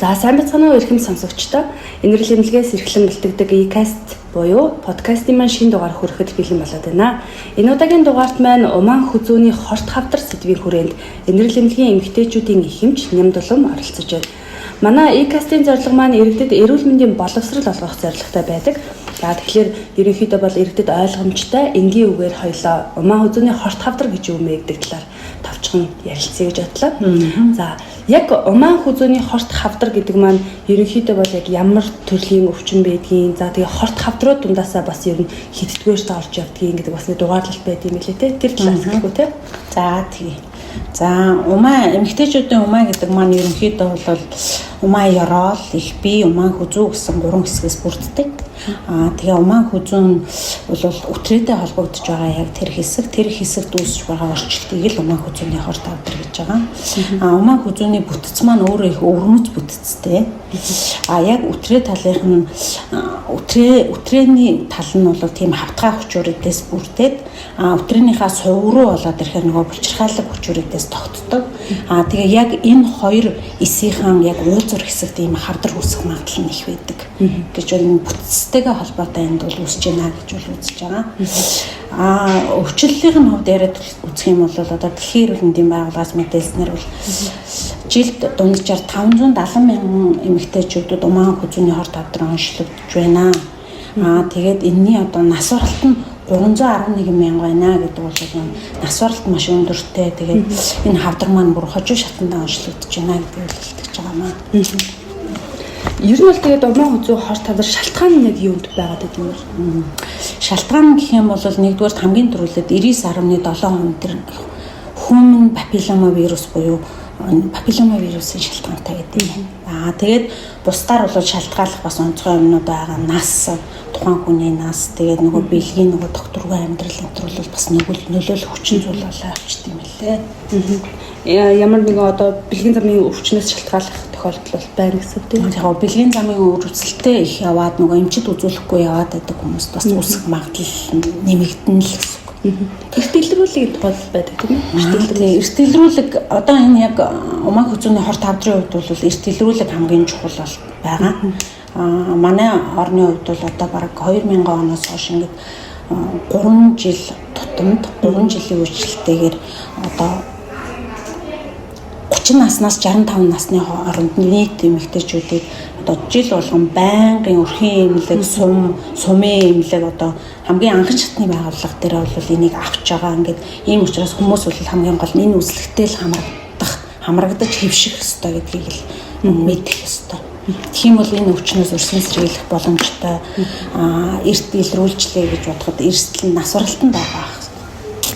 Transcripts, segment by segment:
За сайн байцгаана уу эрхэм сонсогчдоо. Энэрэл эмнэлгээс эрхлэн бэлтгэдэг e-cast буюу подкастын маань шинэ дугаар хүрэхэд бэлэн болоод байна. Энэ удаагийн дугаарт маань Умаан хүзүүний хорт хавдар сэдвийн хүрээнд Энэрэл эмнэлгийн эмэгтэйчүүдийн ихэмч Нямдулам оролцож байна. Манай e-cast-ийн зорилго маань иргэдэд эрүүл мэндийн боловсрол олгох зорилготой байдаг. За тэгэхээр ерөнхийдөө бол иргэдэд ойлгомжтой энгийн үгээр хоёлоо Умаан хүзүүний хорт хавдар гэж юу мэ гэдэг талаар товчхон ярилцъя гэж бодлоо. За яг Умаан хүзүүний хорт хавдар гэдэг маань ерөнхийдөө бол яг ямар төрлийн өвчин байдгийг, за тэгээ хорт хавдрууд дундаасаа бас ер нь хэддүгээрт орж явдгийг гэдэг бас нэг дугаарлалт байд юм лээ те. Тэр талаас хэлэхгүй те. За тэгээ. За умаа эмэгтэйчүүдийн умаа гэдэг маань ерөнхийдөө бол умаа ёроол, их бие, умаа хүзүү гэсэн гурван хэсгээс бүрддэг. Аа тэгээ умаа хүзүү нь бол үтрээтэй холбогдож байгаа яг тэр хэсэг, тэр хэсэгт үүсэж байгаа өөрчлөлтийг л умаа хүзүүний хорт хавдар гэж байгаа. Аа умаа хүзүүний бүтэц маань өөрөө их өвөрмөц бүтэцтэй. Аа яг үтрээ талынх нь үтрээний тал нь бол тийм хавтгай хүчүүрүүдээс бүрдээд, аа үтрэнийхаа сувг руу болоод ирэхээр нөгөө булчирхайлаг хүчүүрүүдээс тогтдог. Аа тэгээ яг энэ хоёр эсийнхэн яг уулзвар хэсэгт ийм хавдар үүсэх магадлал нь их байдаг гэж бол бүтцтэйгээ холбоотой энд бол үүсэж байна гэж бол үзэж байгаа. Аа өвчлөлийн нь хувьд яриад үзэх юм бол одоо дэлхийн эрүүл мэндийн байгууллагаас мэдээлснээр бол жилд дунджаар 570 мянган эмэгтэйчүүдэд умаан хүзүүний хорт хавдар онцлогдож байна. Аа тэгээд энэний одоо нас баралт нь 311 мянга байна гэдэг бол нас баралт маш өндөртэй. Тэгээд энэ хавдар маань бүр хожуу шатандаа онцлогдож байна гэдгийг хэлдэг байгаа маа. Ер нь бол тэгээд умаан хүзүү хорт хавдар шалтгаан нь яг юунд байгаад байт юм бэ? Шалтгаан гэх юм бол нэгдүгээр хамгийн түрүүлээд 99.7% тэр human papilloma вирус буюу папиллома вирусын шалтгаантай гэдэг юм. Аа тэгээд бусдаар бол шалтгааллах бас онцгой юмнууд байгаа. Нас, тухайн хүний нас, тэгээд нөгөө бэлгийн нөгөө докторгүй амьдрал энэ төр бол бас нөлөөлөх хүчин зүйл болоо авчт юм лээ. Ямар нэгэн одоо бэлгийн замын өвчнөөс шалтгааллах тохиолдол бол байна гэсэн үг тийм. Яг бэлгийн замын өвөрцөлтэй их яваад нөгөө эмчит үзүүлэхгүй яваад байдаг хүмүүст бас үүсэх магадлал нэмэгдэнэ л гэсэн үг. Эрт илрүүлэг тухай байдаг тийм үү? Эрт илрүүлэг одоо энэ яг умаан хүзүүний хорт хавдрын хувьд бол эрт илрүүлэг хамгийн чухал бол байгаа. Аа манай орны хувьд бол одоо бараг 2000 оноос хойш ингээд 3 жил тутамд 3 жилийн үйлчлэлтэйгээр одоо 30 наснаас 65 насны хооронд нийт эмэгтэйчүүдийг одоо жил болгон байнгын өрхийн эмнэлэг, сумын эмнэлэг одоо хамгийн анхан шатны байгууллага дээр бол энийг авч байгаа. Ингээд ийм учраас хүмүүс бол хамгийн гол нь энэ үзлэгтэй л хамрагдаж хэвших ёстой гэдгийг л мэдэх ёстой. Тэгэх юм бол энэ өвчнөөс өрсөн сэргийлэх боломжтой, эрт илрүүлжлээ гэж бодоход эрсдэл нь нас баралтанд байгаа.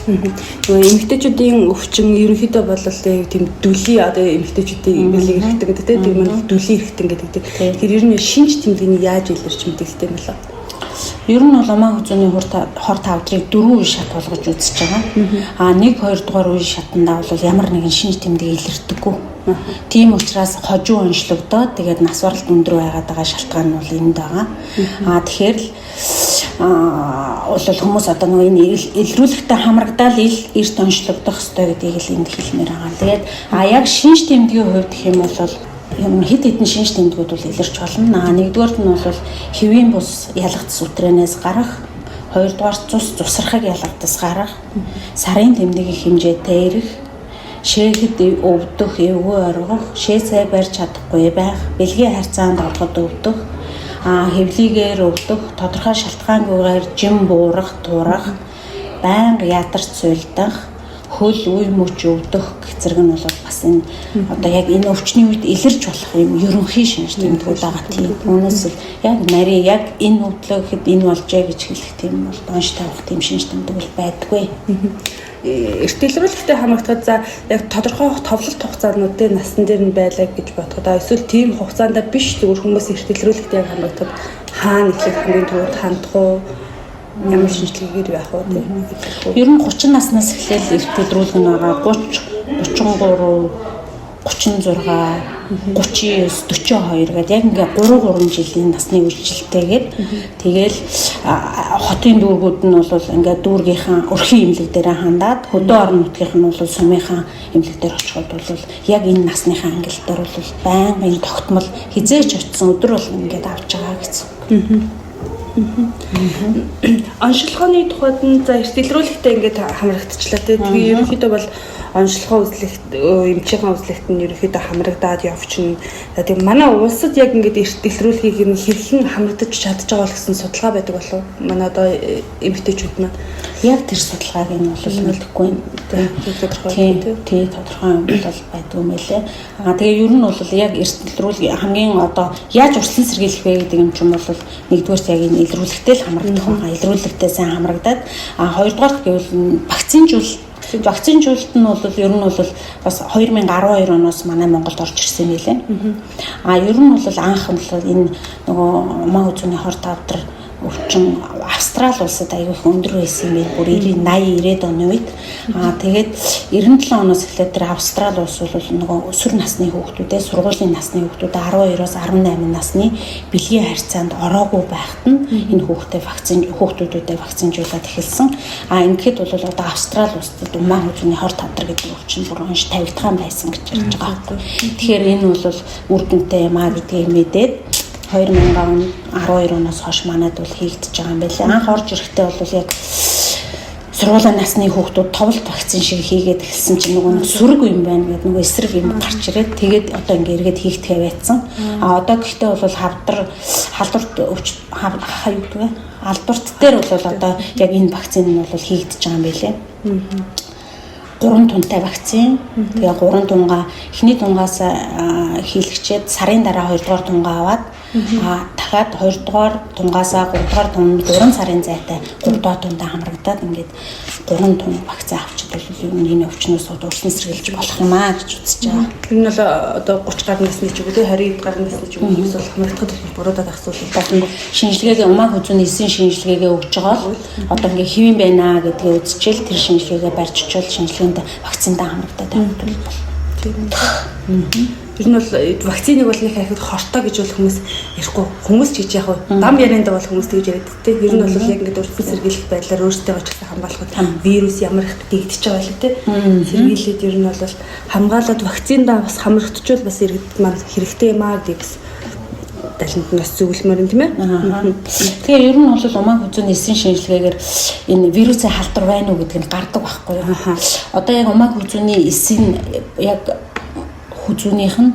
Нөгөө эмэгтэйчүүдийн өвчин ерөнхийдөө бол тийм дүлий одоо эмэгтэйчүүдийн бэлэг эрхтэн гэдэг тийм тэр дүлий эрхтэн гэдэг. Тэгэхээр ер нь шинж тэмдэгний яаж илэрч мэдэгдэх юм бэ? Ер нь бол умаан хүзүүний хорт хавдрыг дөрвөн үе шат болгож үзэж байгаа. Аа 1 2 дугаар үе шатандаа бол ямар нэгэн шинж тэмдэг илэрдэггүй. Тийм учраас хожуу онцлогдоод тэгээд нас баралт өндөр байгаад байгаа шалтгаан нь бол энд байгаа. Аа тэгэхээр л бол хүмүүс одоо нөгөө энэ илрүүлэхтэй хамрагдаал эрт онцлогдох ёстой гэдгийг л энд хэлмээр байгаа. Тэгээд яг шинж тэмдгийн хувьд гэх юм бол юм хэд хэдэн шинж тэмдгүүд бол илэрч болно. Аа нэгдүгээрт нь бол хэвийн бус ялгацс үтрэнээс гарах, хоёрдугаар цус цусрахыг ялгадас гарах, сарын тэмдгийн хэмжээтэй ирэх, шээхэд өвдөх, эвгүй оргох, шээ цай барьж чадахгүй байх, бэлгийн харьцаанд ороход өвдөх, хэвлийгээр өвдөх, тодорхой шалтгаангүйгээр жим буурах, туурах, байнга ядарч суйлдах, хөл үе мөч өвдөх гэх зэрэг нь бол бас энэ одоо яг энэ өвчний үед илэрч болох юм ерөнхий шинж тэмдгүүд байгаа тийм. Үүнээс л яг нарийн яг энэ өвдлөө гэхэд энэ болжээ гэж хэлэх тийм бол донш тавих тийм шинж тэмдэг бол байдаггүй. Эрт илрүүлэхтэй хамрагдахад за яг тодорхой товлолт хугацаанууд дээр насан дээр нь байлаа гэж бодоход эсвэл тийм хугацаанд биш зүгээр хүмүүс эрт илрүүлэхтэй яг хамрагдахад хаана эхлэх хамгийн түрүүнд хандах уу, ямар шинжилгээгээр байх вэ тийм? Ер нь 30 наснаас эхлээл эрт илрүүлэг нь байгаа. 30, 33, 36, 39, 42 гэдэг яг ингээ 3 3 жилийн насны үйлчлэлтэйгээд тэгэл хотын дүүргүүд нь бол ингээ дүүргийнхаа өрхийн эмнэлэг дээр хандаад хөдөө орон нутгийнх нь бол сумынхаа эмнэлэг дээр очиход бол яг энэ насныхаа ангилал дээр бол байнгын тогтмол хизээч очисон өдөр бол ингээд авч байгаа гэсэн. Оншилгооны тухайд нь за эрт илрүүлэхдээ ингээд хамрагдчихлаа тий. Тэгээ ерөнхийдөө бол оншилгоо үзлэгт эмчийн үзлэгт нь ерөнхийдөө хамрагдаад явчихна. Тэгээ манай улсад яг ингээд эрт илрүүлэхийг нь хэрхэн хамрагдаж чадж байгаа бол гэсэн судалгаа байдаг болов. Манай одоо эмэгтэйчүүд маань яг тэр судалгааг нь бол мэдэхгүй юм. Тодорхой тий тодорхой юм бол байдгүй юм лээ. Аа тэгээ ер нь бол яг эрт илрүүл хамгийн одоо яаж урьдчилан сэргийлэх вэ гэдэг юм чинь бол нэгдүгээрт яг энэ илрүүлэхтэй л хамрагдах байгаа. Илрүүлэхтэй сайн хамрагдаад а хоёрдугаарт гэвэл вакцинжуулалт нь бол ер нь бол бас 2012 оноос манай Монголд орж ирсэн юм лээ. А ер нь бол анх нь бол энэ нөгөө умаа хүзүүний хор тавдар өвчин Австрали улсад аягүй их өндөр байсан юм байна. Бүр 90 80 90-ад оны үед. Аа тэгээд 97 оноос эхлээд тэр Австрали улс бол нөгөө өсвөр насны хүүхдүүдээ сургуулийн насны хүүхдүүдээ 12-оос 18 насны бэлгийн харьцаанд ороогүй байхад нь энэ хүүхдээ вакцин хүүхдүүдүүдээ вакцинжуулаад эхэлсэн. Аа ингээд бол одоо Австрали улсад умаа хүзүүний хор тавдар гэдэг өвчин бүр унш тавигдхан байсан гэж ярьж байгаа байхгүй. Тэгэхээр энэ бол үр дүнтэй юм аа гэдгийг мэдээд 2012 оноос хойш манайд бол хийгдэж байгаа юм байлээ. Анх орж ирэхдээ бол яг сургуулийн насны хүүхдүүд товлт вакцин шиг хийгээд эхэлсэн чинь нөгөө нэг сөрөг юм байна гэдэг нөгөө эсрэг юм гарч ирээд тэгээд одоо ингээ эргээд хийгдэхээ байцсан. А одоо гэхдээ бол хавдар халдварт өвч хаа юу гэдэг вэ? Алдарт дээр бол одоо яг энэ вакцин нь бол хийгдэж байгаа юм байлээ. 3 тунтай вакцин. Тэгээ 3 тунгаа эхний тунгаас хийлгчээд сарын дараа 2 дугаар тунгаа аваад дахиад 2 дугаар тунгаасаа 3 дугаар тун 3 сарын зайтай 3 дугаар тундаа хамрагдаад ингээд 3 тун вакцин авчид бол ер нь энэ өвчнөөс урьдчилан сэргийлж болох юм аа гэж үзэж байгаа. Тэр нь бол одоо 30 гаруй насны ч юм уу 20 гаруй насны ч юм уу хүмүүс бол хамрагдахад буруудаад асуудал болно. Шинжилгээгээ умаа хүзүүний эсийн шинжилгээгээ өгч байгаа л одоо ингээд хэвэн байна гэдгээ үзчихэл тэр шинжилгээгээ барьж очивол шинжилгээнд вакциндаа хамрагдаад явах бол. Тийм. Тэр нь бол вакциныг бол нэг ахид хортой гэж бол хүмүүс ярихгүй. Хүмүүс ч гэж яг дам ярианд бол хүмүүс тэгж яриад тэ. Ер нь бол яг ингээд урьдчилан сэргийлэх байдлаар өөрсдөө ч гэсэн хамгаалахад вирус ямар их дэгдэж байгаа байлээ тэ. Сэргийлээд ер нь бол хамгаалаад вакциндаа бас хамрагдчихвал бас иргэд маань хэрэгтэй юм аа гэдгийг бас далинд нь бас зөвлөмөр юм тийм ээ. Тэгээ ер нь бол умаа хүзүүний эсийн шинжилгээгээр энэ вирусын халдвар байна уу гэдг нь гардаг байхгүй юу. Одоо яг умаа хүзүүний эсийн яг хүзүүнийх нь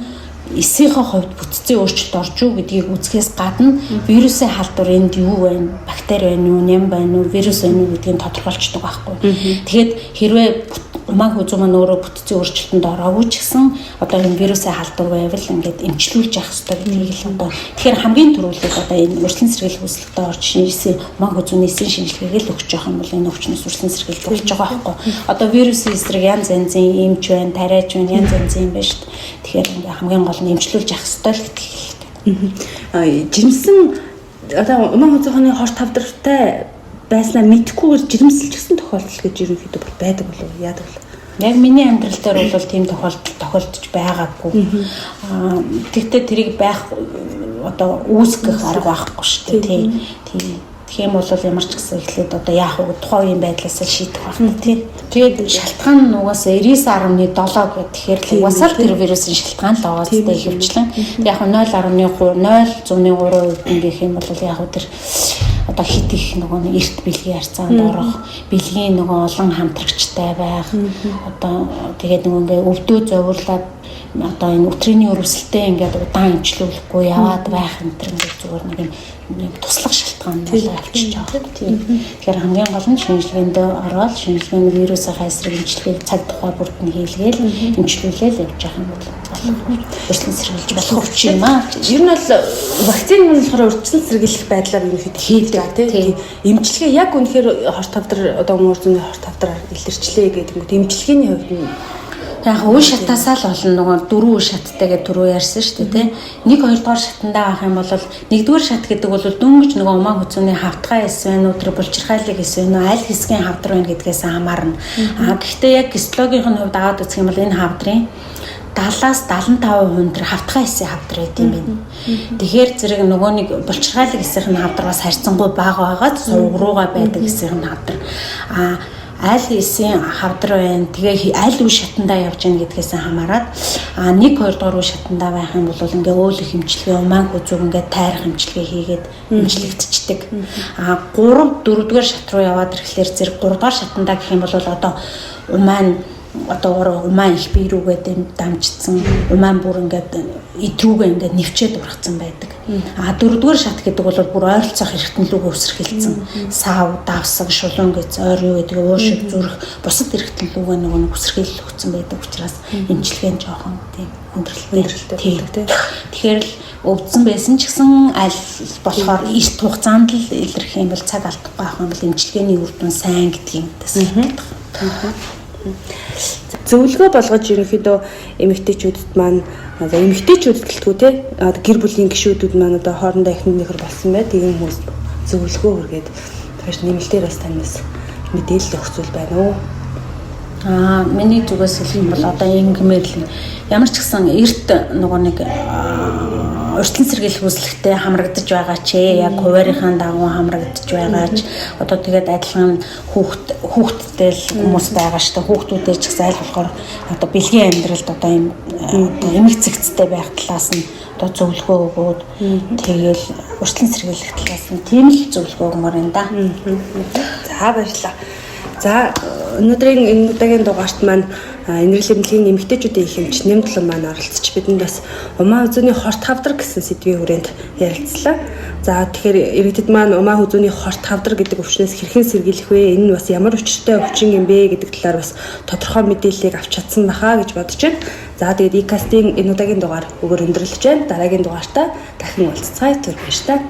эсийнхээ хувьд бүтцийн өөрчлөлт орж юу гэдгийг үзэхээс гадна вирусын халдвар энд юу байна, бактери байна уу, ням байна уу, вирус байна уу гэдгийг тодорхойлцдог байхгүй. Тэгэхээр хэрвээ умаа хүзүү маань өөрөө бүтцийн өөрчлөлтөнд ороогүй ч гэсэн одоо энэ вирусын халдвар байвал ингээд эмчлүүлж явах хэрэгтэй гэдгийг л одоо тэгэхээр хамгийн түрүүлэг одоо энэ урьдчилан сэргийлэх хүсэлтэд орж шинжилсэн умаа хүзүүний эсийн шинжилгээг л өгч явах юм бол энэ өвчнөөс урьдчилан сэргийлж болж байгаа байхгүй. Одоо вирусын эсрэг янз янзын эмч байна, тариач байна, янз янзын юм байна шүү дээ. Тэгэхээр ингээ хамгийн гол нь эмчлүүлж явах хэрэгтэй л гэдгийг. Жирэмсэн одоо умаа хүзүүний хор тавдартай байснаа мэдхгүйгээр жирэмсэлчихсэн тохиолдол гэж ерөнхийдөө бол байдаг болов уу? Яадаг бол? Яг миний амьдрал дээр бол тийм тохиолдол тохиолдож байгаагүй. Тэгтээ тэрийг байх одоо үүсгэх арга байхгүй шүү дээ. Тийм. Тэгэх юм бол ямар ч гэсэн эхлээд одоо яах вэ? Тухайн үеийн байдлаас л шийдэх байх тий. Тэгээд шалтгаан нь угаасаа 99.7 гэх тэгэхээр л угаасаа л тэр вирусын шалтгаан л байгаа зү ихэвчлэн. Яг нь 0.3 0.3% гэх юм бол яг тэр одоо хит их нөгөө нэг эрт бэлгийн харьцаанд орох, бэлгийн нөгөө олон хамтрагчтай байх. Одоо тэгээд нөгөө ингээ өвдөө зовирлаад одоо энэ өтрийн өрөвсөлтөө ингээд удаан эмчлүүлэхгүй яваад байх энэ төр ингээд зүгээр нэг юм туслах шалтгаан бол авчиж байгаа. Тийм. Тэгэхээр хамгийн гол нь шинжилгээнд ороод шинжилгээний вирусынхаа эсрэг эмчилгээг цаг тухай бүрд нь хийлгээл эмчлүүлээл явж байгаа юм бол урьдчилан сэргийлж болох өвчин юм аа. Ер нь бол вакцин нь болохоор урьдчилан сэргийлэх байдлаар ерөнхийдөө хийдэг тийм. Эмчилгээ яг үнэхээр хор тавдар одоо өмнө зүүнний хор тавдар илэрчлээ гэдэг юм. Эмчилгээний хувьд нь яг үе шатаасаа л болно нөгөө дөрвөн үе шаттай гэдэг түрүү ярьсан шүү дээ тий. 1 2 дугаар шатандаа авах юм бол 1-р шат гэдэг бол дөнгөж нөгөө умаа хүзүүний хавтгай эс байна уу, тэр булчирхайлыг эс байна уу, аль хэсгийн хавдар байна гэдгээс хамаарна. А гэхдээ яг гистологийн хувьд аваад үзэх юм бол энэ хавдрын 70-аас 75% тэр хавтгай эсийн хавдар байт юм байна. Тэгэхээр зэрэг нөгөө нэг булчирхайлаг эсийнх нь хавдар бас харьцангуй бага байгаад сувг руугаа байдаг эсийнх нь хавдар. А аль эсийн хавдар байна. Тэгээ аль үе шатандаа явж гин гэдгээс хамаарат а 1 2 дугаар үе шатандаа байх юм бол ингээ өөлөх эмчилгээ, умаан хүзүүг ингээ тайрах эмчилгээ хийгээд эмчлэгдчихдэг. А 3 4 дугаар шат руу яваад ирэхлээр зэрэг 3 дугаар шатандаа гэх юм бол одоо умаан одоо умаан их бие рүүгээ дамжчихсан, умаан бүр ингээд идрүүгээ ингээд нэвчээд ургацсан байдаг. А дөрөвдүгээр шат гэдэг бол бүр ойролцоох эргэтэн лүүгээ үсэрхийлсэн. Сав, давсаг, шулуун гэц, ойр юу гэдэг уушиг, зүрх, бусад эргэтэн лүүгээ нөгөө нэг үсэрхийлэл өгсөн байдаг учраас эмчилгээ нь жоохон тийм хүндрэлтэй байдаг тийм. Тэгэхээр л өвдсөн байсан ч гэсэн аль болохоор эрт хугацаанд л илэрх юм бол цаг алдахгүй авах юм бол эмчилгээний үр дүн сайн гэдгийг тэсэлдэг. Зөвлөгөө болгож ерөнхийдөө эмэгтэйчүүдэд маань эмэгтэйчүүдэд гэлтгүү те гэр бүлийн гишүүдэд маань одоо хоорондоо эхнэр нөхөр болсон бай. Тийм хүмүүс зөвлөгөө хүргээд тэгэж нэмэлтээр бас танаас мэдээлэл өгөх зүйл байна уу? Аа, миний зүгээс хэлэх юм бол одоо ингэмээр л ямар ч гэсэн эрт нөгөө нэг урьдчилан сэргийлэх үзлэгтэй хамрагдаж байгаа ч яг хуваарийнхаа дагуу хамрагдаж байгаа ч одоо тэгээд адилхан хүүхдтэй л хүмүүс байгаа шүү дээ. Хүүхдүүдээ ч гэсэн аль болохоор одоо бэлгийн амьдралд одоо юм одоо эмэг цэгцтэй байх талаас нь одоо зөвлөгөө өгөөд тэгэл урьдчилан сэргийлэх талаас нь тийм л зөвлөгөө өгмөр юм да. За баярлалаа. За өнөөдрийн энэ удаагийн дугаарт маань энэрэл эмнэлгийн эмэгтэйчүүдийн их эмч Нэмдлэн маань оролцож бидэнд бас умаа хүзүүний хорт хавдар гэсэн сэдвийн хүрээнд ярилцлаа. За тэгэхээр иргэдэд маань умаа хүзүүний хорт хавдар гэдэг өвчнөөс хэрхэн сэргийлэх вэ? Энэ нь бас ямар учиртай өвчин юм бэ гэдэг талаар бас тодорхой мэдээллийг авч чадсан баха гэж бодож байна. За тэгээд e-cast-ийн энэ удаагийн дугаар өгөр өндөрлөж байна. Дараагийн дугаартаа дахин уулзцаая. Түр баяр та.